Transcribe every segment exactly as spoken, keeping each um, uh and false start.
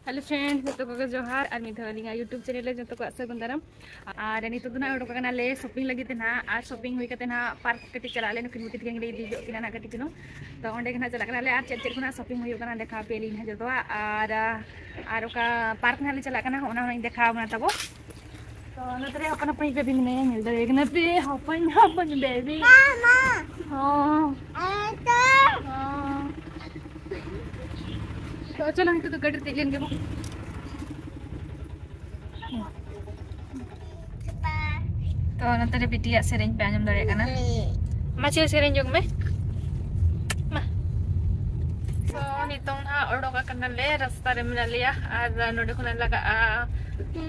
Hello friends, ᱡᱚᱛᱚ ᱠᱚᱜᱮ ᱡᱚᱦᱟᱨ᱾ ᱟᱨ ᱢᱤᱫ ᱫᱷᱟᱣ ᱟᱹᱞᱤᱧᱟᱜ YouTube channel ᱨᱮ ᱡᱚᱛᱚ ᱠᱚᱣᱟᱜ ᱥᱟᱹᱜᱩᱱ ᱫᱟᱨᱟᱢ᱾ ᱟᱨ ᱱᱤᱛᱚᱜ ᱫᱚ ᱱᱟᱜ ᱚᱰᱚᱠ ᱟᱠᱟᱱᱟᱞᱮ shopping ᱞᱟᱹᱜᱤᱫ ᱛᱮ ᱱᱟᱜ, ᱟᱨ shopping ᱦᱩᱭ ᱠᱟᱛᱮ ᱱᱟᱜ park ᱠᱟᱹᱴᱤᱡ ᱪᱟᱞᱟᱜ ᱟᱞᱮ᱾ ᱱᱩᱠᱤᱱ ᱵᱤᱴᱤ ᱛᱟᱹᱠᱤᱱ ᱞᱮ ᱤᱫᱤ ᱦᱚᱪᱚ ᱠᱤᱱᱟ ᱱᱟᱜ ᱠᱟᱹᱴᱤᱡ ᱪᱩᱞᱩᱝ᱾ ᱛᱚ ᱚᱸᱰᱮ ᱜᱮ ᱱᱟᱜ ᱪᱟᱞᱟᱜ ᱠᱟᱱᱟᱞᱮ, ᱟᱨ ᱪᱮᱫ ᱪᱮᱫ ᱠᱚ ᱱᱟᱜ shopping ᱦᱩᱭᱩᱜ ᱠᱟᱱᱟ ᱫᱮᱠᱷᱟᱣ ᱟᱯᱮᱭᱟᱞᱤᱧ ᱱᱟᱜ ᱡᱚᱛᱚᱣᱟᱜ᱾ ᱟᱨ, ᱟᱨ ᱚᱠᱟ park ᱱᱟᱜ ᱞᱮ ᱪᱟᱞᱟᱜ ᱠᱟᱱᱟ ᱚᱱᱟ ᱦᱚᱸᱧ ᱫᱮᱠᱷᱟᱣ ᱟᱵᱚᱱᱟ ᱛᱟᱵᱚ᱾ ᱛᱚ ᱱᱚᱛᱮ ᱨᱮ ᱦᱚᱯᱚᱱ ᱦᱚᱯᱚᱱ baby ᱢᱮᱱᱟᱭᱟ, ᱧᱮᱞ ᱫᱟᱲᱮᱭᱟᱭ ᱠᱟᱱᱟ ᱯᱮ, ᱦᱚᱯᱚᱱ ᱦᱚᱯᱚᱱ baby᱾ ᱦᱚᱸ᱾ ᱦᱚᱸ᱾ ᱛᱚ ᱪᱚᱞᱚ ᱱᱤᱛᱚᱜ ᱫᱚ ᱜᱟᱹᱰᱤ ᱨᱮ ᱫᱮᱡ ᱞᱮᱱ ᱜᱮᱵᱚ᱾ ᱛᱚ ᱱᱚᱛᱮ ᱨᱮ ᱵᱤᱴᱤᱭᱟᱜ ᱥᱮᱨᱮᱧ ᱯᱮ ᱟᱸᱡᱚᱢ ᱫᱟᱲᱮᱭᱟᱜ ᱠᱟᱱᱟ᱾ ᱢᱟ ᱪᱮᱫ ᱥᱮᱨᱮᱧ ᱡᱚᱝ ᱢᱮ᱾ ᱢᱟ᱾ ᱛᱚ ᱱᱤᱛᱚᱝ ᱱᱟᱦᱟᱜ ᱚᱰᱚᱠ ᱟᱠᱟᱱᱟᱞᱮ, ᱨᱟᱥᱛᱟ ᱨᱮ ᱢᱮᱱᱟᱜ ᱞᱮᱭᱟ᱾ ᱟᱨ ᱱᱚᱰᱮ ᱠᱷᱚᱱᱟᱜ ᱞᱟᱜᱟᱜᱼᱟ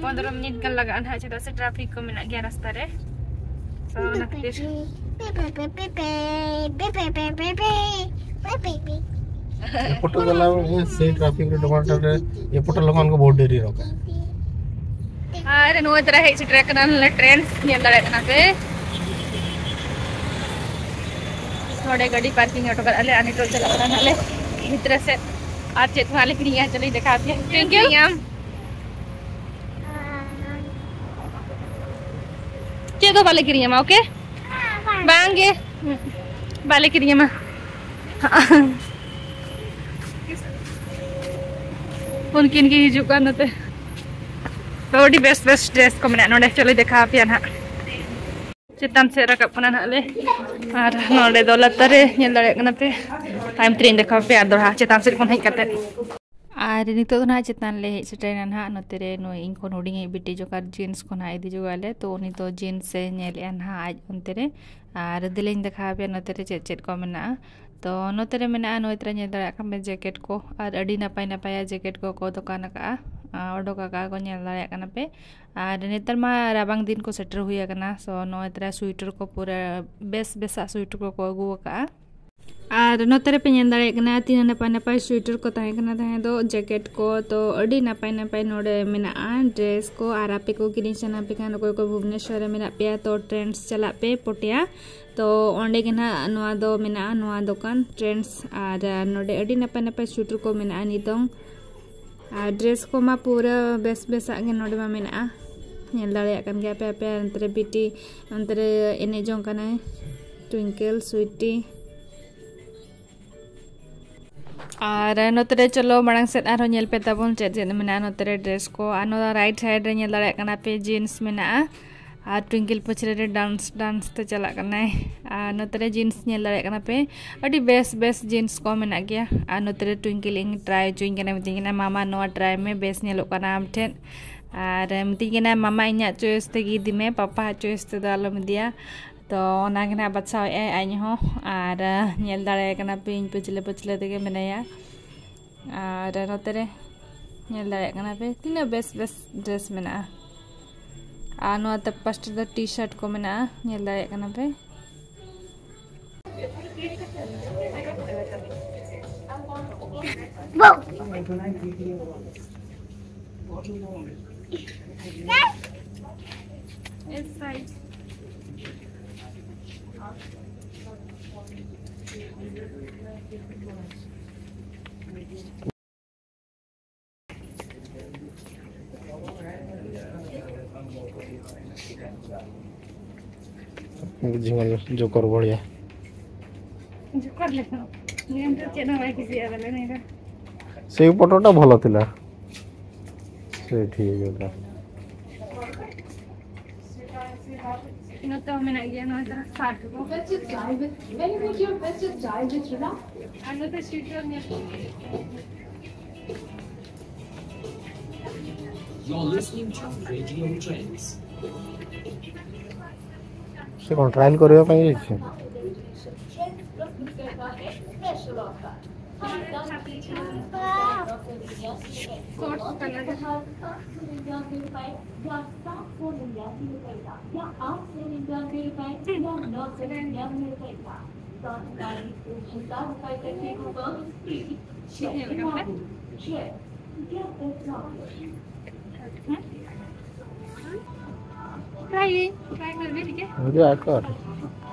ᱯᱚᱱᱫᱽᱨᱚ ᱢᱤᱱᱤᱴ ᱜᱟᱱ ᱞᱟᱜᱟᱜᱼᱟ ᱱᱟᱦᱟᱜ, ᱪᱮᱫᱟᱜ ᱥᱮ traffic ᱠᱚ ᱢᱮᱱᱟᱜ ᱜᱮᱭᱟ ᱨᱟᱥᱛᱟ ᱨᱮ᱾ ᱛᱚ ᱚᱱᱟ ᱠᱷᱟᱹᱛᱤᱨ ᱮᱯᱚᱴ ᱜᱟᱞᱟ ᱥᱮ traffic ᱨᱮ ᱰᱚᱵᱟᱴᱟ ᱨᱮ ᱮᱯᱚᱴ ᱞᱚᱜᱚᱱ ᱠᱚ ᱵᱚᱦᱩᱛ ᱰᱮᱨᱤ ᱨᱚᱠᱟ᱾ ᱟᱨ ᱱᱚᱣᱟ ᱛᱟᱨᱟ ᱦᱮᱡ ᱥᱮᱴᱮᱨ ᱟᱠᱟᱱᱟ ᱞᱮ ᱴᱨᱮᱱ, ᱧᱮᱞ ᱫᱟᱲᱮᱭᱟᱜ ᱠᱟᱱᱟ ᱯᱮ᱾ ᱱᱚᱰᱮ ᱜᱟᱹᱰᱤ parking ᱦᱚᱴᱚ ᱠᱟᱜᱼᱟ ᱞᱮ ᱟᱨ ᱱᱤᱛᱚᱜ ᱪᱟᱞᱟᱜ ᱠᱟᱱᱟ ᱱᱟᱦᱟᱜ ᱞᱮ ᱵᱷᱤᱛᱨᱤ ᱥᱮᱫ᱾ ᱟᱨ ᱪᱮᱫ ᱦᱚᱸ ᱟᱞᱮ ᱠᱤᱨᱤᱧᱟ, ᱪᱚᱞᱚᱧ ᱫᱮᱠᱷᱟᱣ ᱟᱯᱮᱭᱟ᱾ ᱪᱮᱫ ᱮᱢ ᱠᱤᱨᱤᱧᱟᱢ? ᱪᱮᱫ ᱦᱚᱸ ᱵᱟᱞᱮ ᱠᱤᱨᱤᱧᱟᱢᱟ, okay? ᱵᱟᱝ ᱜᱮ, ᱵᱟᱞᱮ ᱠᱤᱨᱤᱧᱟᱢᱟ᱾ ᱩᱱᱠᱤᱱ ᱜᱮ ᱦᱤᱡᱩᱜ ᱠᱟᱱ ᱱᱚᱛᱮ᱾ ᱛᱚ ᱟᱹᱰᱤ ᱵᱮᱥ ᱵᱮᱥ dress ᱠᱚ ᱢᱮᱱᱟᱜᱼᱟ ᱱᱚᱰᱮ, ᱪᱚᱞᱚᱧ ᱫᱮᱠᱷᱟᱣ ᱟᱯᱮᱭᱟ ᱱᱟᱦᱟᱜ᱾ ᱪᱮᱛᱟᱱ ᱥᱮᱫ ᱨᱟᱠᱟᱵ ᱠᱟᱱᱟ ᱱᱟᱦᱟᱜ ᱞᱮ᱾ ᱟᱨ ᱱᱚᱰᱮ ᱫᱚ ᱞᱟᱛᱟᱨ ᱨᱮ ᱧᱮᱞ ᱫᱟᱲᱮᱭᱟᱜ ᱠᱟᱱᱟ ᱯᱮ᱾ ᱛᱟᱭᱚᱢ ᱛᱮᱨᱮᱧ ᱫᱮᱠᱷᱟᱣ ᱟᱯᱮᱭᱟ ᱟᱨ ᱫᱚᱲᱦᱟ ᱪᱮᱛᱟᱱ ᱥᱮᱫ ᱠᱷᱚᱱ ᱦᱮᱡ ᱠᱟᱛᱮ᱾ ᱟᱨ ᱱᱤᱛᱚᱜ ᱫᱚ ᱱᱟᱦᱟᱜ ᱪᱮᱛᱟᱱ ᱞᱮ ᱦᱮᱡ ᱥᱮᱴᱮᱨᱮᱱᱟ ᱱᱟᱦᱟᱜ᱾ ᱱᱚᱛᱮ ᱨᱮ ᱱᱩᱭ ᱤᱧ ᱠᱷᱚᱱ ᱦᱩᱰᱤᱧᱤᱡ ᱵᱤᱴᱤ ᱡᱚᱠᱟᱨ jeans ᱠᱚ ᱱᱟᱦᱟᱜ ᱤᱫᱤ ᱡᱚᱜᱟᱣ ᱞᱮ, ᱛᱚ ᱩᱱᱤ ᱫᱚ jeans ᱮ ᱧᱮᱞᱮᱜᱼᱟ ᱱᱟᱦᱟᱜ ᱟᱡ ᱚᱱᱛᱮ ᱨᱮ᱾ ᱟᱨ ᱫᱮᱞᱟᱧ ᱫᱮᱠᱷᱟᱣ ᱟᱯᱮᱭᱟ ᱱᱚᱛᱮ ᱨᱮ ᱪᱮᱫ ᱪᱮᱫ ᱠᱚ ᱢᱮᱱᱟᱜᱼᱟ᱾ ᱛᱚ ᱱᱚᱛᱮ ᱨᱮ ᱢᱮᱱᱟᱜᱼᱟ, ᱱᱚᱛᱮ ᱨᱮ ᱧᱮᱞ ᱫᱟᱲᱮᱭᱟᱜ ᱠᱟᱱ ᱯᱮ jacket ᱠᱚ, ᱟᱨ ᱟᱹᱰᱤ ᱱᱟᱯᱟᱭ ᱱᱟᱯᱟᱭᱟᱜ jacket ᱠᱚ ᱠᱚ ᱫᱚᱠᱟᱱ ᱟᱠᱟᱫᱼᱟ, ᱟᱨ ᱚᱰᱚᱠ ᱟᱠᱟᱫᱼᱟ ᱠᱚ, ᱧᱮᱞ ᱫᱟᱲᱮᱭᱟᱜ ᱠᱟᱱᱟ ᱯᱮ᱾ ᱟᱨ ᱱᱮᱛᱟᱨ ᱢᱟ ᱨᱟᱵᱟᱝ ᱫᱤᱱ ᱠᱚ ᱥᱮᱴᱮᱨ ᱦᱩᱭ ᱟᱠᱟᱱᱟ, ᱥᱚ ᱱᱚᱜᱼᱚᱭ ᱛᱚᱨᱟ sweater ᱠᱚ ᱯᱩᱨᱟᱹ ᱵᱮᱥ ᱵᱮᱥᱟᱜ sweater ᱠᱚᱠᱚ ᱟᱹᱜᱩ ᱟᱠᱟᱫᱼᱟ᱾ ᱟᱨ ᱱᱚᱛᱮ ᱨᱮᱯᱮ ᱧᱮᱞ ᱫᱟᱲᱮᱭᱟᱜ ᱠᱟᱱᱟ ᱛᱤᱱᱟᱹᱜ ᱱᱟᱯᱟᱭ ᱱᱟᱯᱟᱭ sweater ᱠᱚ ᱛᱟᱦᱮᱸ ᱠᱟᱱᱟ ᱛᱟᱦᱮᱸ ᱫᱚ, jacket ᱠᱚ, ᱛᱚ ᱟᱹᱰᱤ ᱱᱟᱯᱟᱭ ᱱᱟᱯᱟᱭ ᱱᱚᱰᱮ ᱢᱮᱱᱟᱜᱼᱟ dress ᱠᱚ᱾ ᱟᱨ ᱟᱯᱮ ᱠᱚ ᱠᱤᱨᱤᱧ ᱥᱟᱱᱟ ᱯᱮ ᱠᱷᱟᱱ, ᱚᱠᱚᱭ ᱠᱚ ᱵᱷᱩᱵᱽᱱᱮᱥᱚᱨ ᱨᱮ ᱢᱮᱱᱟᱜ ᱯᱮᱭᱟ, ᱛᱚ Trends ᱪᱟᱞᱟᱜ ᱯᱮ ᱯᱚᱴᱤᱭᱟ᱾ ᱛᱚ ᱚᱸᱰᱮ ᱜᱮ ᱱᱟᱦᱟᱜ ᱱᱚᱣᱟ ᱫᱚ ᱢᱮᱱᱟᱜᱼᱟ, ᱱᱚᱣᱟ ᱫᱚᱠᱟᱱ Trends᱾ ᱟᱨ ᱱᱚᱰᱮ ᱟᱹᱰᱤ ᱱᱟᱯᱟᱭ ᱱᱟᱯᱟᱭ sweater ᱠᱚ ᱢᱮᱱᱟᱜᱼᱟ ᱱᱤᱛᱚᱝ᱾ ᱟᱨ ᱰᱨᱮᱥ ᱠᱚᱢᱟ ᱯᱩᱨᱟᱹ ᱵᱮᱥ ᱵᱮᱥᱟᱜ ᱜᱮ ᱱᱚᱰᱮ ᱢᱟ ᱢᱮᱱᱟᱜᱼᱟ᱾ ᱧᱮᱞ ᱫᱟᱲᱮᱭᱟᱜ ᱠᱟᱱ ᱜᱮᱭᱟ ᱯᱮ ᱟᱯᱮ, ᱚᱱᱛᱮ ᱨᱮ ᱵᱤᱴᱤ, ᱚᱱᱛᱮ ᱨᱮ ᱮᱱᱮᱡ ᱡᱚᱝ ᱠᱟᱱᱟᱭ ᱴᱩᱭᱤᱝᱠᱮᱞ, ᱥᱩᱭᱴᱤ᱾ ᱟᱨ ᱱᱚᱛᱮ ᱨᱮ ᱪᱚᱞᱚ ᱢᱟᱲᱟᱝ ᱥᱮᱫ ᱟᱨᱦᱚᱸ ᱧᱮᱞ ᱯᱮ ᱛᱟᱵᱚᱱ ᱪᱮᱫ ᱪᱮᱫ ᱢᱮᱱᱟᱜᱼᱟ ᱱᱚᱛᱮ ᱨᱮ ᱰᱨᱮᱥ ᱠᱚ᱾ ᱟᱨ ᱱᱚᱣᱟ ᱨᱟᱭᱤᱴ ᱥᱟᱭᱤᱰ ᱨᱮ ᱧᱮᱞ ᱫᱟᱲᱮᱭᱟᱜ ᱠᱟᱱᱟ ᱯᱮ ᱡᱤᱱᱥ ᱢᱮᱱᱟᱜᱼᱟ᱾ ᱟᱨ ᱴᱩᱭᱤᱝᱠᱮᱞ ᱯᱟᱹᱪᱷᱞᱟᱹ ᱨᱮ ᱰᱟᱱᱥ ᱰᱟᱱᱥ ᱛᱮ ᱪᱟᱞᱟᱜ ᱠᱟᱱᱟᱭ᱾ ᱟᱨ ᱱᱚᱛᱮ ᱨᱮ ᱡᱤᱱᱥ ᱧᱮᱞ ᱫᱟᱲᱮᱭᱟᱜ ᱠᱟᱱᱟ ᱯᱮ, ᱟᱹᱰᱤ ᱵᱮᱥ ᱵᱮᱥ ᱡᱤᱱᱥ ᱠᱚ ᱢᱮᱱᱟᱜ ᱜᱮᱭᱟ᱾ ᱟᱨ ᱱᱚᱛᱮ ᱨᱮ ᱴᱩᱭᱤᱝᱠᱮᱞ ᱤᱧ ᱴᱨᱟᱭ ᱦᱚᱪᱚᱧ ᱠᱟᱱᱟ, ᱢᱤᱛᱟᱹᱧ ᱠᱟᱱᱟ, "ᱢᱟᱢᱟ, ᱱᱚᱣᱟ ᱴᱨᱟᱭ ᱢᱮ, ᱵᱮᱥ ᱧᱮᱞᱚᱜ ᱠᱟᱱᱟ ᱟᱢ ᱴᱷᱮᱱ᱾" ᱟᱨ ᱢᱤᱛᱟᱹᱧ ᱠᱟᱱᱟ, "ᱢᱟᱢᱟ, ᱤᱧᱟᱹᱜ ᱪᱚᱭᱮᱥ ᱛᱮᱜᱮ ᱤᱫᱤ ᱢᱮ, ᱯᱟᱯᱟ ᱟᱜ ᱪᱚᱭᱮᱥ ᱛᱮᱫᱚ ᱟᱞᱚᱢ ᱤᱫᱤᱭᱟ᱾" ᱛᱚ ᱚᱱᱟ ᱜᱮ ᱱᱟᱦᱟᱜ ᱵᱟᱪᱷᱟᱣᱮᱫ ᱟᱭ ᱟᱡ ᱦᱚᱸ᱾ ᱟᱨ ᱧᱮᱞ ᱫᱟᱲᱮᱭᱟᱭ ᱠᱟᱱᱟ ᱯᱮ, ᱤᱧ ᱯᱟᱹᱪᱷᱞᱟᱹ ᱯᱟᱹᱪᱷᱞᱟᱹ ᱛᱮᱜᱮ ᱢᱮᱱᱟᱭᱟ᱾ ᱟᱨ ᱱᱚᱛᱮ ᱨᱮ ᱧᱮᱞ ᱫᱟᱲᱮᱭᱟᱜ ᱠᱟᱱᱟ ᱯᱮ ᱛᱤᱱᱟᱹᱜ ᱵᱮᱥ ᱵᱮᱥ ᱰᱨᱮᱥ ᱢᱮᱱᱟᱜᱼᱟ᱾ ᱟᱨ ᱱᱚᱣᱟ ᱛᱮ ᱯᱟᱥᱴᱟ ᱫᱚ ᱴᱤ ᱥᱟᱨᱴ ᱠᱚ ᱢᱮᱱᱟᱜᱼᱟ, ᱧᱮᱞ ᱫᱟᱲᱮᱭᱟᱜ ᱠᱟᱱᱟ ᱯᱮ᱾ ᱡᱚᱠᱚᱨ ᱵᱷᱚᱲᱤᱭᱟ। ଜୋକର ଲେଖ। ନିଅନ୍ତୁ, ଚେନ ଭାଇ କିଛି ଇଏ ଦେଲେ ନାଇଁ ରେ। ସେଇ ଫଟୋଟା ଭଲ ଥିଲା। ସେ ଠିକ୍ ହେଇଗଲା। ᱱᱚᱛᱮ ᱦᱚᱸ ᱢᱮᱱᱟᱜ ᱜᱮᱭᱟ, ᱱᱚᱣᱟ ᱛᱟᱨᱟ ᱥᱟᱴ ᱠᱚ। Best of driver, when you put your best of driver, you know। ᱟᱨ ᱱᱚᱛᱮ ᱥᱤᱴ ᱨᱮ ᱧᱮᱞ You're listening to Radio Trends. ସେ କ'ଣ ଟ୍ରାଏଲ୍ କରିବା ପାଇଁ ଯାଇଛି? ᱴᱨᱟᱭ ᱟᱹᱧ, ᱴᱨᱟᱭ ᱢᱮ, ᱴᱷᱤᱠ ᱜᱮᱭᱟ? ᱦᱤᱡᱩᱜ ᱟᱠᱚ᱾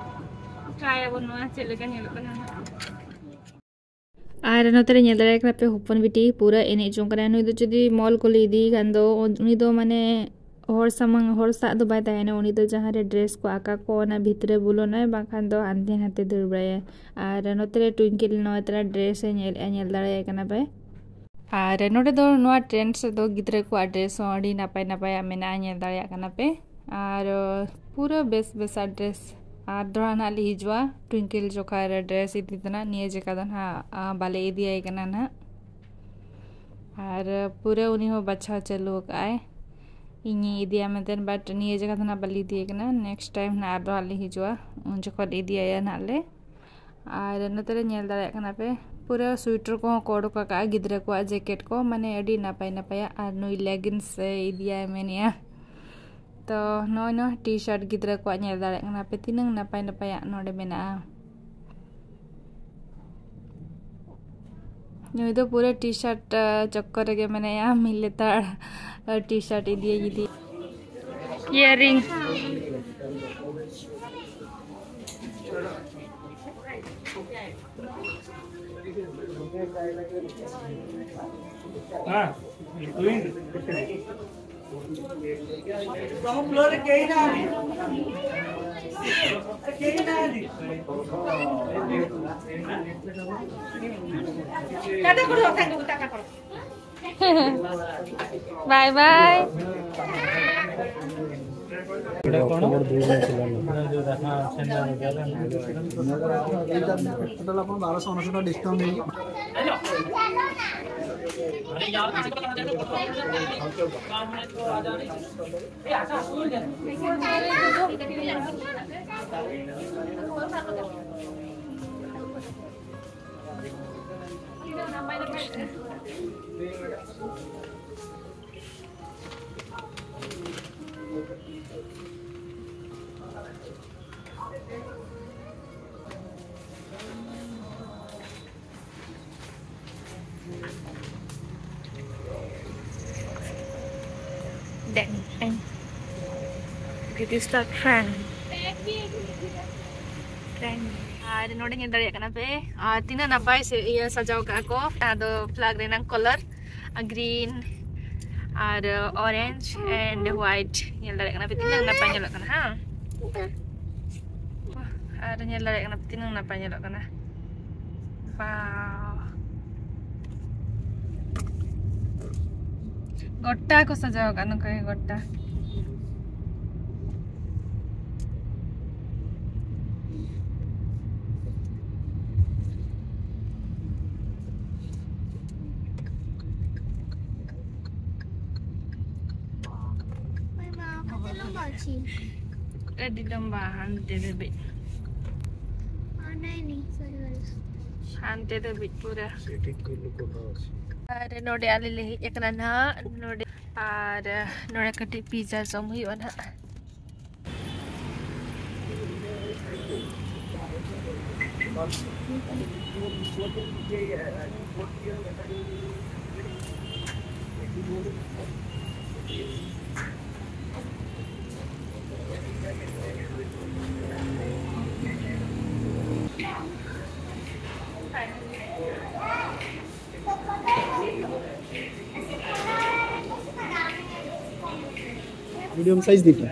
ᱴᱨᱟᱭ ᱟᱵᱚᱱ ᱱᱚᱣᱟ ᱪᱮᱫ ᱞᱮᱠᱟ ᱧᱮᱞᱚᱜ ᱠᱟᱱᱟ ᱦᱟᱸᱜ᱾ ᱟᱨ ᱱᱚᱛᱮ ᱨᱮ ᱧᱮᱞ ᱫᱟᱲᱮᱭᱟᱜ ᱠᱟᱱᱟ ᱯᱮ, ᱦᱚᱯᱚᱱ ᱵᱤᱴᱤ ᱯᱩᱨᱟᱹ ᱮᱱᱮᱡ ᱡᱚᱝ ᱠᱟᱱᱟᱭ᱾ ᱱᱩᱭ ᱫᱚ ᱡᱩᱫᱤ ᱢᱚᱞ ᱠᱚᱞᱮ ᱤᱫᱤᱭᱮ ᱠᱷᱟᱱ ᱫᱚ, ᱩᱱᱤ ᱫᱚ ᱢᱟᱱᱮ ᱦᱚᱲ ᱥᱟᱢᱟᱝ, ᱦᱚᱲ ᱥᱟᱜ ᱫᱚ ᱵᱟᱭ ᱛᱟᱦᱮᱱᱟ᱾ ᱩᱱᱤ ᱫᱚ ᱡᱟᱦᱟᱸ ᱨᱮ ᱰᱨᱮᱥ ᱠᱚ ᱟᱠᱟ ᱠᱚ, ᱚᱱᱟ ᱵᱷᱤᱛᱨᱤ ᱨᱮ ᱵᱚᱞᱚᱱᱟᱭ, ᱵᱟᱝᱠᱷᱟᱱ ᱫᱚ ᱦᱟᱱᱛᱮ ᱱᱟᱛᱮ ᱫᱟᱹᱲ ᱵᱟᱲᱟᱭᱟᱭ᱾ ᱟᱨ ᱱᱚᱛᱮ ᱨᱮ ᱴᱩᱭᱤᱝᱠᱮᱞ ᱱᱚᱣᱟ ᱛᱟᱨᱟ ᱰᱨᱮᱥ ᱮ ᱧᱮᱞᱮᱫᱼᱟ, ᱧᱮᱞ ᱫᱟᱲᱮᱭᱟᱭ ᱠᱟᱱᱟ ᱯᱮ᱾ ᱟᱨ ᱱᱚᱰᱮ ᱫᱚ ᱱᱚᱣᱟ ᱴᱨᱮᱱᱰ ᱥᱮᱫ ᱫᱚ ᱜᱤᱫᱽᱨᱟᱹ ᱠᱚᱣᱟᱜ ᱰᱨᱮᱥ ᱦᱚᱸ ᱟᱹᱰᱤ ᱱᱟᱯᱟᱭ ᱱᱟᱯᱟᱭᱟᱜ ᱢᱮᱱᱟᱜᱼᱟ, ᱧᱮᱞ ᱫᱟᱲᱮᱭᱟᱜ ᱠᱟᱱᱟ ᱯᱮ᱾ ᱟᱨ ᱯᱩᱨᱟᱹ ᱵᱮᱥ ᱵᱮᱥᱟᱜ ᱰᱨᱮᱥ᱾ ᱟᱨ ᱫᱚᱦᱲᱟ ᱱᱟᱦᱟᱜ ᱞᱮ ᱦᱤᱡᱩᱜᱼᱟ ᱴᱩᱭᱤᱝᱠᱮᱞ ᱡᱚᱠᱷᱟ ᱨᱮ ᱰᱨᱮᱥ ᱤᱫᱤ ᱛᱮᱱᱟᱜ᱾ ᱱᱤᱭᱟᱹ ᱡᱚᱠᱷᱟ ᱫᱚ ᱱᱟᱦᱟᱜ, ᱟ, ᱵᱟᱞᱮ ᱤᱫᱤᱭᱟᱭ ᱠᱟᱱᱟ ᱱᱟᱦᱟᱜ᱾ ᱟᱨ ᱯᱩᱨᱟᱹ ᱩᱱᱤ ᱦᱚᱸ ᱵᱟᱪᱷᱟᱣ ᱪᱟᱹᱞᱩ ᱟᱠᱟᱫᱼᱟᱭ, ᱤᱧᱤᱧ ᱤᱫᱤᱭᱟ ᱢᱮᱱᱛᱮ, but ᱱᱤᱭᱟᱹ ᱡᱚᱠᱷᱟ ᱫᱚ ᱱᱟᱦᱟᱜ ᱵᱟᱞᱮ ᱤᱫᱤᱭᱮ ᱠᱟᱱᱟ᱾ Next time ᱱᱟᱦᱟᱜ ᱟᱨ ᱫᱚᱦᱲᱟ ᱞᱮ ᱦᱤᱡᱩᱜᱼᱟ, ᱩᱱ ᱡᱚᱠᱷᱚᱱ ᱤᱫᱤᱭᱟᱭᱟ ᱱᱟᱦᱟᱜ ᱞᱮ᱾ ᱟᱨ ᱱᱚᱛᱮ ᱨᱮ ᱧᱮᱞ ᱫᱟᱲᱮᱭᱟᱜ ᱠᱟᱱᱟ ᱯᱮ, ᱯᱩᱨᱟᱹ ᱥᱩᱭᱮᱴᱟᱨ ᱠᱚᱦᱚᱸ ᱠᱚ ᱚᱰᱚᱠ ᱟᱠᱟᱫᱼᱟ, ᱜᱤᱫᱽᱨᱟᱹ ᱠᱚᱣᱟᱜ ᱡᱮᱠᱮᱴ ᱠᱚ, ᱢᱟᱱᱮ ᱟᱹᱰᱤ ᱱᱟᱯᱟᱭ ᱱᱟᱯᱟᱭᱟᱜ᱾ ᱟᱨ ᱱᱩᱭ ᱞᱮᱜᱤᱱᱥ ᱮ ᱤᱫᱤᱭᱟᱭ ᱢᱮᱱᱮᱜᱼᱟ᱾ ᱛᱚ ᱱᱚᱜᱼᱚᱭ ᱱᱚᱣᱟ ᱴᱤ ᱥᱟᱨᱴ ᱜᱤᱫᱽᱨᱟᱹ ᱠᱚᱣᱟᱜ ᱧᱮᱞ ᱫᱟᱲᱮᱭᱟᱜ ᱠᱟᱱᱟ ᱯᱮ, ᱛᱤᱱᱟᱹᱝ ᱱᱟᱯᱟᱭ ᱱᱟᱯᱟᱭᱟᱜ ᱱᱚᱰᱮ ᱢᱮᱱᱟᱜᱼᱟ᱾ ᱱᱩᱭ ᱫᱚ ᱯᱩᱨᱟᱹ ᱴᱤ ᱥᱟᱨᱴ, ᱟ, ᱪᱚᱠᱠᱚᱨ ᱨᱮᱜᱮ ᱢᱮᱱᱟᱭᱟ, ᱢᱤᱫ ᱞᱮᱛᱟᱲ, ᱟ, ᱴᱤ ᱥᱟᱨᱴ ᱤᱫᱤᱭᱟᱭ ᱡᱩᱫᱤ᱾ ᱤᱭᱟᱨᱤᱝ᱾ ᱵᱟᱭ ᱵᱟᱭ᱾ Deng, deng. This is the trend. Trend. ᱟᱨ ᱱᱚᱰᱮ ᱧᱮᱞ ᱫᱟᱲᱮᱭᱟᱜ ᱠᱟᱱᱟ ᱯᱮ, ᱟᱨ ᱛᱤᱱᱟᱹᱜ ᱱᱟᱯᱟᱭ ᱥᱮ ᱤᱭᱟᱹ ᱥᱟᱡᱟᱣ ᱠᱟᱜᱼᱟ ᱠᱚ᱾ ᱡᱟᱦᱟᱸ ᱫᱚ flag ᱨᱮᱱᱟᱜ colour green R orange and white ᱧᱮᱞ ᱫᱟᱲᱮᱭᱟᱜ ᱠᱟᱱᱟ ᱯᱮ, ᱛᱤᱱᱟᱹᱜ ᱱᱟᱯᱟᱭ ᱧᱮᱞᱚᱜ ᱠᱟᱱᱟ᱾ ᱦᱮᱸ, ᱟᱨ ᱧᱮᱞ ᱫᱟᱲᱮᱭᱟᱜ ᱠᱟᱱᱟ ᱯᱮ, ᱛᱤᱱᱟᱹᱜ ᱱᱟᱯᱟᱭ ᱧᱮᱞᱚᱜ ᱠᱟᱱᱟ᱾ Wow. ᱜᱚᱴᱟ ᱠᱚ ᱥᱟᱡᱟᱣ ᱟᱠᱟᱫ ᱱᱚᱝᱠᱟ ᱜᱮ ᱜᱚᱴᱟ᱾ ᱟᱹᱰᱤ ᱞᱚᱢᱵᱟ ᱦᱟᱱᱛᱮ ᱫᱷᱟᱹᱵᱤᱡ᱾ ᱦᱟᱱᱛᱮ ᱫᱷᱟᱹᱵᱤᱡ ᱯᱩᱨᱟᱹ᱾ ᱟᱨ ᱱᱚᱰᱮ ᱟᱞᱮ ᱞᱮ ᱦᱮᱡ ᱟᱠᱟᱱᱟ ᱱᱟᱦᱟᱜ ᱱᱚᱰᱮ᱾ ᱟᱨ ᱱᱚᱰᱮ ᱠᱟᱹᱴᱤᱡ pizza ᱡᱚᱢ ᱦᱩᱭᱩᱜᱼᱟ ᱱᱟᱦᱟᱜ᱾ মিডিয়াম সাইজ দিটা।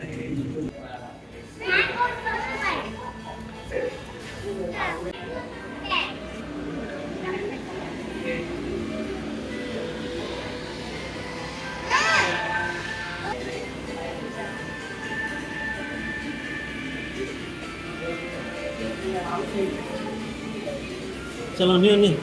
ᱪᱟᱞᱟᱣ ᱱᱤᱭᱟᱹ ᱱᱤᱭᱟᱹ᱾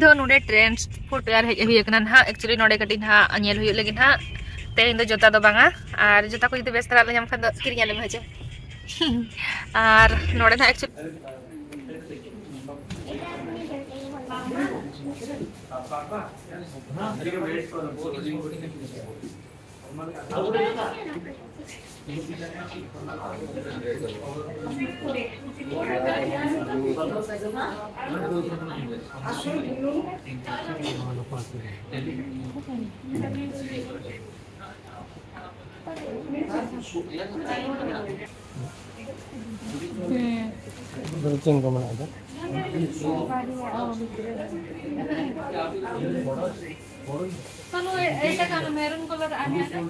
ᱫᱚ ᱱᱚᱰᱮ ᱴᱨᱮᱱᱰᱥ ᱯᱷᱩᱴᱣᱮᱭᱟᱨ ᱦᱮᱡ ᱦᱩᱭ ᱟᱠᱟᱱᱟ ᱱᱟᱦᱟᱜ᱾ ᱮᱠᱪᱩᱭᱮᱞᱤ ᱱᱚᱰᱮ ᱠᱟᱹᱴᱤᱡ ᱱᱟᱦᱟᱜ ᱧᱮᱞ ᱦᱩᱭᱩᱜ ᱞᱟᱹᱜᱤᱫ ᱱᱟᱦᱟᱜ᱾ ᱛᱮᱦᱮᱧ ᱫᱚ ᱡᱚᱛᱟ ᱫᱚ ᱵᱟᱝᱟ, ᱟᱨ ᱡᱚᱛᱟ ᱠᱚ ᱡᱩᱫᱤ ᱵᱮᱥ ᱫᱷᱟᱨᱟ ᱞᱮ ᱧᱟᱢ ᱠᱷᱟᱱ ᱫᱚ ᱠᱤᱨᱤᱧ ᱟᱞᱮ ᱢᱮ ᱦᱮᱸ ᱪᱮ᱾ ᱟᱨ ᱱᱚᱰᱮ ᱱᱟᱦᱟᱜ ᱮᱠᱪᱩᱭᱮᱞᱤ ᱦᱩᱸ᱾ ᱪᱮᱫ ᱠᱚ ᱢᱮᱱᱟᱜ ᱫᱚ? ᱠᱳᱱᱳ ᱮᱴᱟᱜᱟᱜ ᱢᱮᱨᱩᱱ ᱠᱟᱞᱟᱨ ᱟᱨ ᱢᱤᱫᱴᱟᱝ?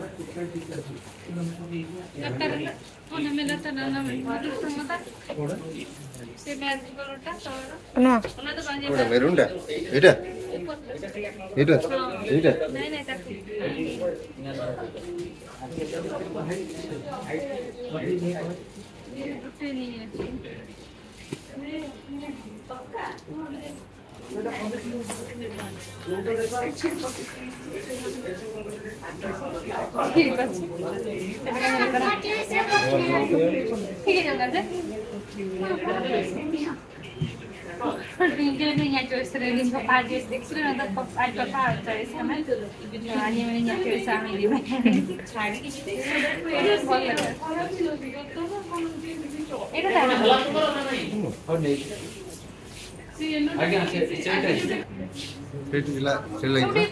ᱚᱱᱟ ᱢᱮᱞᱟ ᱛᱟᱦᱮᱱᱟ, ᱚᱱᱟ ᱢᱮᱞᱟ ᱛᱟᱦᱮᱱᱟ᱾ ᱥᱮ ᱢᱮᱨᱩᱱ ᱠᱟᱞᱟᱨ ᱴᱟ ᱛᱚ? ᱱᱚᱣᱟ? ᱚᱱᱟ ᱫᱚ ᱵᱟᱝ ᱧᱮᱞᱚᱜᱼᱟ᱾ ᱢᱮᱨᱩᱱ ᱴᱟ? ᱮᱴᱟ? ᱮᱴᱟ? ᱮᱴᱟ? ᱦᱚᱸ᱾ ᱱᱟᱭ ᱱᱟᱭ ᱛᱟᱠᱚ᱾ ᱩᱴᱷᱮ ᱱᱤᱭᱮ᱾ ঠিক আছে। ঠিক আছে। ᱤᱧ ᱫᱚ ᱤᱧᱟᱹᱜ choice ᱨᱮ ᱤᱧ ᱫᱚ ᱯᱟᱸᱪ ᱡᱚᱱ ᱫᱮᱠᱷ ᱥᱩᱨ ᱨᱮ ᱫᱚ ᱯᱟᱸᱪ ᱯᱟᱯᱟ choice ᱠᱟᱱᱟ᱾ ᱟᱨ ᱤᱧ ᱤᱧᱟᱹᱜ choice ᱟᱢ ᱤᱫᱤ ᱢᱮ᱾ ᱪᱷᱟᱲᱤ ᱠᱤᱪᱷᱩ ᱫᱮᱠᱷ ᱥᱩᱨ ᱨᱮ ᱵᱚᱞ ᱞᱟᱜᱟ᱾ ᱮᱴᱟ ᱫᱟᱜ ᱟᱜᱮ ᱟᱪᱪᱷᱟ ᱪᱮᱫ?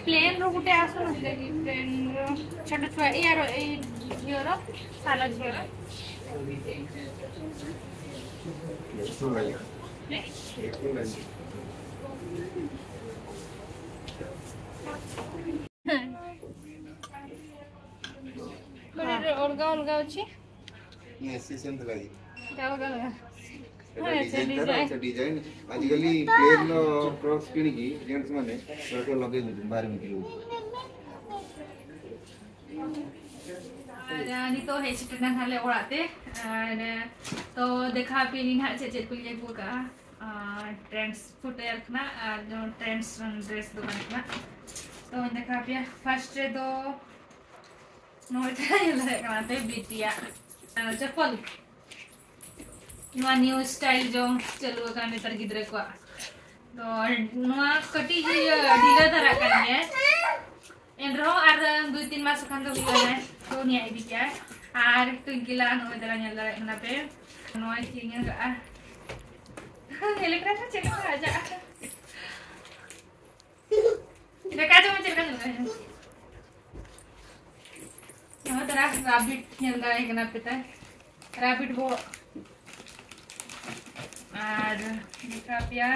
ᱯᱞᱮᱱ ᱨᱚ ᱜᱩᱴᱮ ᱟᱥᱚ ᱱᱚᱛᱮ ᱜᱮ, ᱯᱞᱮᱱ ᱨᱚ ᱪᱷᱳᱴ ᱪᱷᱩᱣᱟ ᱮᱭᱟᱨ ᱮᱭ ᱡᱤᱭᱚᱨ ᱥᱟᱱᱟ ᱡᱤᱭᱚᱨ᱾ ଅଲଗା ଅଲଗା ଅଛି। ନାଇଁ, ସେ ସେମିତି ଲାଗେ। ଅଲଗା ଅଲଗା। ଏଟା ହଁ, ଡିଜାଇନ ତାର, ଡିଜାଇନ। ଏଟା ଡିଜାଇନ। ଆଜିକାଲି ପ୍ଲେନ କ୍ରକ୍ସ କିଣିକି ଜେଣ୍ଟସ ମାନେ ଏଟା ସବୁ ଲଗେଇ ଦଉଛନ୍ତି, ବାହାରେ ବିକ୍ରି ହଉଛି। ᱱᱤᱛᱚᱜ ᱦᱮᱡ ᱥᱮᱴᱮᱨ ᱮᱱᱟ ᱱᱟᱦᱟᱜ ᱞᱮ ᱚᱲᱟᱜ ᱛᱮ᱾ ᱟᱨ ᱛᱚ ᱫᱮᱠᱷᱟᱣ ᱟᱯᱮ ᱱᱟᱦᱟᱜ ᱪᱮᱫ ᱪᱮᱫ ᱠᱚᱞᱤᱧ ᱟᱹᱜᱩ ᱟᱠᱟᱫᱼᱟ᱾ ᱟᱨ Trends Footwear ᱠᱷᱚᱱᱟᱜ ᱟᱨ ᱡᱮᱢᱚᱱ Trends ᱨᱮᱱ dress ᱫᱚᱠᱟᱱ ᱠᱷᱚᱱᱟᱜ᱾ ᱛᱚᱧ ᱫᱮᱠᱷᱟᱣ ᱟᱯᱮᱭᱟ᱾ First ᱨᱮᱫᱚ ᱱᱚᱜᱼᱚᱭ ᱛᱚ ᱧᱮᱞ ᱫᱟᱲᱮᱭᱟᱜ ᱠᱟᱱᱟ ᱯᱮ ᱵᱤᱴᱤᱭᱟᱜ ᱪᱟᱯᱚᱞ᱾ ᱱᱚᱣᱟ new style ᱡᱚᱝ ᱪᱟᱹᱞᱩ ᱟᱠᱟᱱᱟ ᱱᱮᱛᱟᱨ ᱜᱤᱫᱽᱨᱟᱹ ᱠᱚᱣᱟᱜ᱾ ᱛᱚ ᱱᱚᱣᱟ ᱠᱟᱹᱴᱤᱡ ᱤᱭᱟᱹ ᱰᱷᱤᱞᱟᱹ ᱫᱷᱟᱨᱟᱜ ᱠᱟᱱ ᱜᱮᱭᱟ, ᱮᱱ ᱨᱮᱦᱚᱸ ᱟᱨ ᱫᱩᱭ ᱛᱤᱱ ᱢᱟᱥ ᱠᱷᱟᱱ ᱫᱚ ᱦᱩᱭᱩᱜᱼᱟ᱾ ᱛᱚ ᱱᱤᱭᱟᱹ ᱤᱫᱤ ᱠᱮᱜᱼᱟ᱾ ᱟᱨ ᱴᱩᱭᱠᱤᱞᱟ ᱱᱚᱜᱼᱚᱭ ᱫᱟᱨᱟ ᱧᱮᱞ ᱫᱟᱲᱮᱭᱟᱜ ᱠᱟᱱᱟ ᱯᱮ, ᱱᱚᱣᱟ ᱪᱮᱫ ᱧᱮᱞ ᱠᱟᱜᱼᱟ? ᱧᱮᱞ ᱠᱟᱱᱟ ᱪᱮᱫ ᱞᱮᱠᱟ ᱟᱡᱟᱜ ᱫᱮᱠᱷᱟ ᱡᱚᱝ ᱢᱮ ᱪᱮᱫ ᱞᱮᱠᱟ ᱧᱮᱞᱚᱜ ᱠᱟᱱᱟ᱾ ᱱᱚᱣᱟ ᱛᱟᱨᱟ rabbit ᱧᱮᱞ ᱫᱟᱲᱮᱭᱟᱜ ᱠᱟᱱᱟ ᱯᱮ ᱛᱟᱭ, rabbit ᱵᱚᱦᱚᱜ᱾ ᱟᱨ ᱫᱮᱠᱷᱟᱣ ᱯᱮᱭᱟ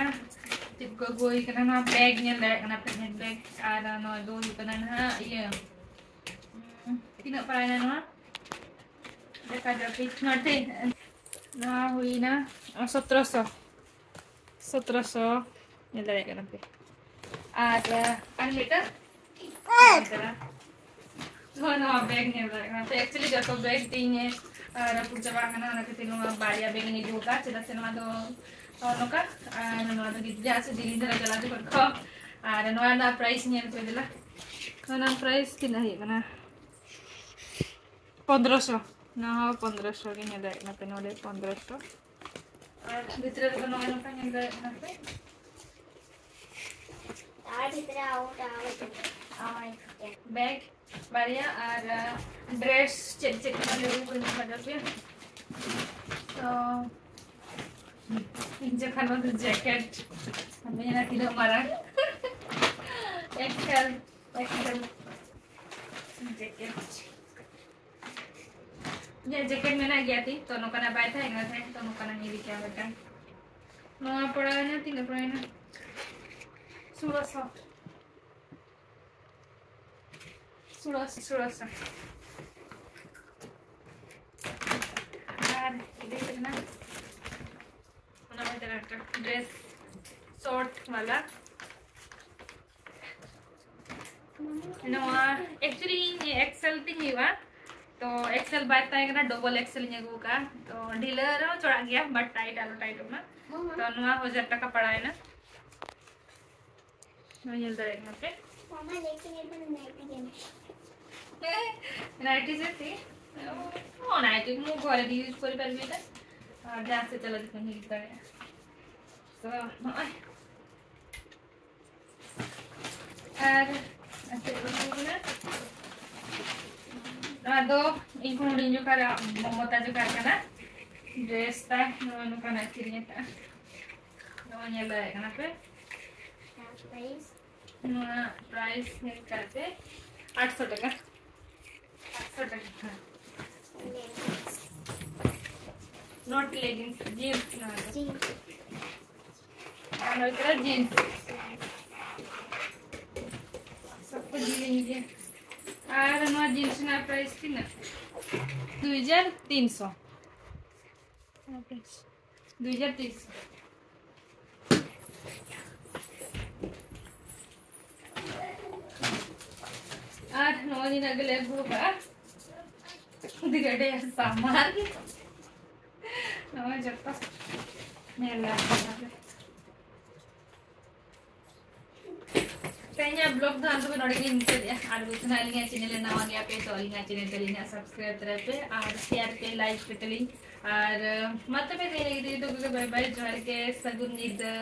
ᱪᱮᱫ ᱠᱚ ᱟᱹᱜᱩ ᱦᱩᱭ ᱠᱟᱱᱟ᱾ ᱱᱚᱣᱟ bag ᱧᱮᱞ ᱫᱟᱲᱮᱭᱟᱜ ᱠᱟᱱᱟ ᱯᱮ, handbag᱾ ᱟᱨ ᱱᱚᱣᱟ ᱫᱚ ᱦᱩᱭᱩᱜ ᱠᱟᱱᱟ ᱱᱟᱦᱟᱜ ᱤᱭᱟᱹ, ᱩᱸ, ᱛᱤᱱᱟᱹᱜ ᱯᱟᱲᱟᱣᱮᱱᱟ ᱱᱚᱣᱟ? ᱫᱮᱠᱷᱟ ᱡᱟᱠ, ᱱᱚᱣᱟ ᱴᱷᱮᱱ, ᱱᱚᱣᱟ ᱦᱩᱭᱱᱟ ᱥᱚᱛᱨᱚᱥᱚ᱾ ᱥᱚᱛᱨᱚᱥᱚ ᱧᱮᱞ ᱫᱟᱲᱮᱭᱟᱜ ᱠᱟᱱᱟ ᱯᱮ᱾ ᱟᱨ, ᱟᱨ ᱢᱤᱫᱴᱟᱝ ᱛᱚ ᱱᱚᱣᱟ bag ᱧᱮᱞ ᱫᱟᱲᱮᱭᱟᱜ ᱠᱟᱱᱟ ᱯᱮ᱾ Actually ᱡᱚᱛᱚ bag ᱛᱤᱧ, ᱟᱨ, ᱨᱟᱹᱯᱩᱫ ᱪᱟᱵᱟ ᱟᱠᱟᱱᱟ, ᱚᱱᱟ ᱠᱷᱟᱹᱛᱤᱨ ᱱᱚᱣᱟ ᱵᱟᱨᱭᱟ bag ᱤᱧ ᱤᱫᱤ ᱟᱠᱟᱫᱼᱟ᱾ ᱪᱮᱫᱟᱜ ᱥᱮ ᱱᱚᱣᱟ ᱫᱚ ᱱᱚᱜᱼᱚ ᱱᱚᱝᱠᱟ, ᱟᱨ ᱱᱚᱣᱟ ᱫᱚ ᱜᱤᱫᱽᱨᱟᱹ ᱟᱥᱮ ᱡᱤᱞᱤᱧ ᱫᱷᱟᱨᱟ ᱪᱟᱞᱟᱣ ᱡᱚᱠᱷᱚᱱ ᱠᱚ, ᱟᱨ ᱱᱚᱣᱟ ᱨᱮᱱᱟᱜ price ᱧᱮᱞ ᱯᱮ ᱫᱮᱞᱟ᱾ ᱱᱚᱣᱟ ᱨᱮᱱᱟᱜ price ᱛᱤᱱᱟᱹᱜ ᱦᱩᱭᱩᱜ ᱠᱟᱱᱟ? ᱯᱚᱱᱫᱽᱨᱚᱥᱚ᱾ ᱱᱚᱣᱟ ᱦᱚᱸ ᱯᱚᱱᱫᱽᱨᱚᱥᱚ ᱜᱮ ᱧᱮᱞ ᱫᱟᱲᱮᱭᱟᱜ ᱠᱟᱱᱟ ᱯᱮ ᱱᱚᱰᱮ, ᱯᱚᱱᱫᱽᱨᱚᱥᱚ᱾ ᱟᱨ ᱵᱷᱤᱛᱨᱤ ᱨᱮᱫᱚ ᱱᱚᱜᱼᱚᱭ ᱱᱚᱝᱠᱟ ᱧᱮᱞ ᱫᱟᱲᱮᱭᱟᱜ ᱠᱟᱱᱟ ᱯᱮ᱾ ᱵᱮᱜᱽ ᱵᱟᱨᱭᱟ ᱟᱨ, ᱟ, dress ᱪᱮᱫ ᱪᱮᱫ ᱠᱚ ᱞᱟᱹᱜᱤᱫ ᱠᱚ ᱮᱢ ᱠᱟᱫᱟ ᱯᱮ᱾ ᱛᱚ, ᱤᱧ ᱡᱚᱠᱷᱚᱱ ᱱᱚᱣᱟ ᱫᱚ jacket, ᱢᱮᱱᱟ ᱛᱤᱱᱟᱹᱜ ᱢᱟᱨᱟᱝ᱾ XL, XL jacket᱾ ᱤᱧᱟᱹᱜ jacket ᱢᱮᱱᱟᱜ ᱜᱮᱭᱟ ᱛᱤᱧ, ᱛᱚ ᱱᱚᱝᱠᱟᱱᱟᱜ ᱵᱟᱭ ᱛᱟᱦᱮᱸ ᱠᱟᱱᱟ ᱛᱟᱦᱮᱸ, ᱛᱚ ᱱᱚᱝᱠᱟᱱᱟᱜ ᱤᱧ ᱤᱫᱤ ᱠᱮᱭᱟ ᱢᱤᱫᱴᱟᱝ᱾ ᱱᱚᱣᱟ ᱯᱟᱲᱟᱣᱮᱱᱟ, ᱛᱤᱱᱟᱹᱜ ᱯᱟᱲᱟᱣᱮᱱᱟ? ᱥᱳᱞᱳᱥᱚ᱾ ᱥᱳᱞᱳᱥᱚ, ᱥᱳᱞᱳᱥᱚ᱾ ᱟᱨ ᱤᱫᱤ ᱠᱟᱱᱟ ᱚᱱᱟ ᱢᱤᱫᱴᱟᱝ dress, short ᱵᱟᱞᱟ᱾ ᱱᱚᱣᱟ actually ᱤᱧ XL ᱛᱤᱧ ᱦᱩᱭᱩᱜᱼᱟ, ᱛᱚ ᱮᱠᱥᱮᱞ ᱵᱟᱭ ᱛᱟᱦᱮᱸ ᱠᱟᱱᱟ, ᱰᱚᱵᱚᱞ ᱮᱠᱥᱮᱞ ᱤᱧ ᱟᱹᱜᱩ ᱟᱠᱟᱫᱼᱟ᱾ ᱛᱚ ᱰᱷᱤᱞᱟᱹ ᱨᱮᱦᱚᱸ ᱪᱚᱲᱟᱜ ᱜᱮᱭᱟ, but tight ᱟᱞᱚ tight ᱚᱜ ᱢᱟ᱾ ᱛᱚ ᱱᱚᱣᱟ ᱦᱟᱡᱟᱨ ᱴᱟᱠᱟ ᱯᱟᱲᱟᱣ ᱮᱱᱟ᱾ ᱱᱚᱣᱟ ᱧᱮᱞ ᱫᱟᱲᱮᱭᱟᱜ ᱠᱟᱱᱟ ᱯᱮ? ମାମା, ଲେକିନ ଏବେ ନାଇଟି କେମିତି? ନାଇଟି ଯେତି। ଓ ନାଇଟି ମୁଁ ଘରେ ବି ୟୁଜ୍ କରିପାରିବି ଏଇଟା। ଆଉ ଯାହା ସେ ଚାଲା ଦୋକାନ ୟୁଜ୍ ᱫᱟᱲᱮᱭᱟᱜᱼᱟ। ᱛᱚ ᱱᱚᱜᱼᱚᱭ ᱟᱨ ᱪᱮᱫ ᱠᱚ ᱦᱩᱭ ᱠᱟᱱᱟ? ᱱᱚᱣᱟ ᱫᱚ ᱤᱧ ᱠᱷᱚᱱ ᱦᱩᱰᱤᱧ ᱡᱚᱠᱷᱟ ᱨᱮ ᱢᱚᱢᱚᱛᱟ ᱡᱚᱠᱷᱟ ᱠᱟᱱᱟ᱾ ᱰᱨᱮᱥ ᱛᱟᱭ ᱱᱚᱜᱼᱚᱭ ᱱᱚᱝᱠᱟᱱᱟᱜ ᱠᱤᱨᱤᱧ ᱟᱠᱟᱫᱼᱟ᱾ ᱱᱚᱜᱼᱚᱭ ᱧᱮᱞ ᱫᱟᱲᱮᱭᱟᱜ ᱠᱟᱱᱟ ᱯᱮ᱾ ᱯᱨᱟᱭᱤᱥ? ᱱᱚᱣᱟ ᱯᱨᱟᱭᱤᱥ ᱧᱮᱞ ᱠᱟᱛᱮ ᱟᱴᱥᱚ ᱴᱟᱠᱟ᱾ ᱟᱴᱥᱚ ᱴᱟᱠᱟ᱾ ᱱᱚᱴ ᱞᱮᱜᱤᱝᱥ, ᱡᱤᱱᱥ ᱱᱚᱣᱟ ᱫᱚ᱾ ᱡᱤᱱᱥ᱾ ᱟᱨ ᱱᱚᱣᱟ ᱠᱟᱱᱟ ᱡᱤᱱᱥ᱾ ᱥᱚᱵ ᱠᱚ ᱡᱤᱞᱤᱧ ᱜᱮᱭᱟ᱾ ᱟᱨ ᱱᱚᱣᱟ ᱡᱤᱱᱥ ᱨᱮᱱᱟᱜ ᱯᱨᱟᱭᱤᱥ ᱛᱤᱱᱟᱹᱜ? ᱫᱩᱭ ᱦᱟᱡᱟᱨ ᱛᱤᱱᱥᱚ᱾ ᱫᱩᱭ ᱦᱟᱡᱟᱨ ᱛᱤᱱᱥᱚ᱾ ᱟᱨ ᱱᱚᱜᱼᱚᱭ ᱱᱤᱱᱟᱹᱜ ᱜᱮᱞᱮ ᱟᱹᱜᱩ ᱟᱠᱟᱫᱼᱟ᱾ ᱟᱹᱰᱤ ᱰᱷᱮᱨ ᱥᱟᱢᱟᱱ᱾ ᱱᱚᱜᱼᱚᱭ ᱡᱚᱛᱚ ᱧᱮᱞ ᱧᱟᱢ ᱠᱟᱱᱟ ᱯᱮ᱾ ᱛᱮᱦᱮᱧᱟᱜ ᱵᱞᱚᱜ ᱫᱚ ᱟᱫᱚ ᱱᱚᱰᱮ ᱜᱮᱧ ᱢᱩᱪᱟᱹᱫᱮᱜᱼᱟ᱾ ᱟᱨ ᱵᱩᱡᱷᱟᱹᱣ ᱟᱹᱞᱤᱧᱟᱜ ᱪᱮᱱᱮᱞ ᱨᱮ ᱱᱟᱣᱟ ᱜᱮᱭᱟ ᱯᱮ ᱛᱚ ᱟᱹᱞᱤᱧᱟᱜ ᱪᱮᱱᱮᱞ ᱛᱟᱹᱞᱤᱧ ᱦᱟᱸᱜ ᱥᱟᱵᱥᱠᱨᱟᱭᱤᱵ ᱛᱚᱨᱟᱭ ᱯᱮ ᱟᱨ ᱥᱮᱭᱟᱨ ᱯᱮ, ᱞᱟᱭᱤᱠ ᱯᱮ ᱛᱟᱹᱞᱤᱧ᱾ ᱟᱨ ᱢᱟ ᱛᱚᱵᱮ ᱛᱮᱦᱮᱧ ᱞᱟᱹᱜᱤᱫ ᱫᱚ ᱵᱟᱭ ᱵᱟᱭ, ᱡᱚᱦᱟᱨ ᱜᱮ, ᱥᱟᱹᱜᱩᱱ ᱧᱤᱫᱟᱹ᱾